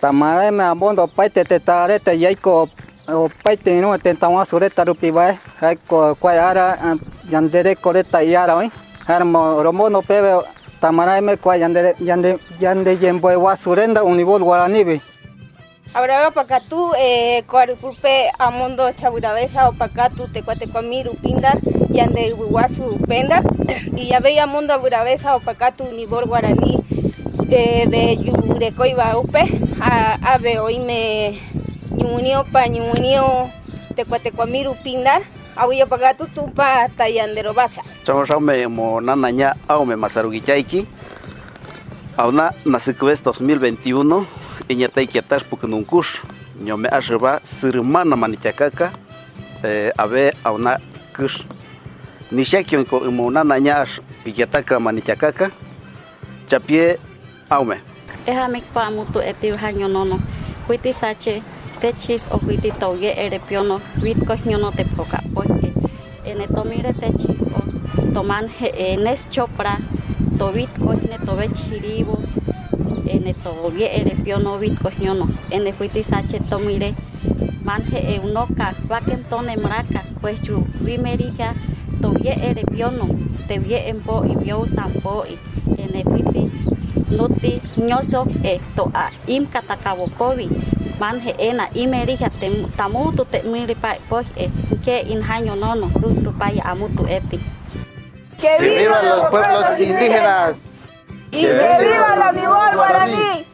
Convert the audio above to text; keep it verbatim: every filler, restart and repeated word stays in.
Tamaraeme amondo opaete tëta reta yaiko opaete iruva tëta guasu reta rupi vae, jaeko kua ara, eh, yandereko reta iara oï. Jaeramo romondo peve tamaraeme kua yande, yande, yande yemboe guasu renda Unibol Guaranigui. Aguiravesa opa katu, eh, kua rupi pe amondo chaguiravesa opa katu tekuatekua miru pinda yande iviguasu penda. Y avei amondo aguiravesa opa katu Unibol Guarani, eh, ve yugurekoiva upe, a-, ave oime ñugurio pa ñugurio tekuatekua miru pinda, aguiye opa katu Tumpa ta yande rovasa. Chamo raume mo nana ña aume masarugui yaiki. Auna nasüküves dos mil veintiuno, iñataiki atash pukünunkush, ñome ashüva sürümana manichakaka, eh, ave auna küsh. Nishakion ko imo nana ña ash pikiataka manichakaka, chapie aume. Eha mikpa amutu etivaha ñonono, huiti sache, techis o huiti tou ye erepiono, vitko ñono te poka poike. Ene tomire techis o toman he enes chopra, to vitko ne to vech hirivo, ene to ye erepiono vitko ñono, ene huiti sache tomire, man he eunoka, vaken tone mraka, pues chu vimeriha, to ye erepiono, te ye empo i viou sampo i. Ene huiti nuti ñosok e to a imkataka wokovi, man he ena imeriha te tamutu te miri pa poh e, ke inhaño nono, rus rupaya amutu eti. ¡Que vivan los pueblos indígenas! ¡Y que viva la Unibol Guaraní!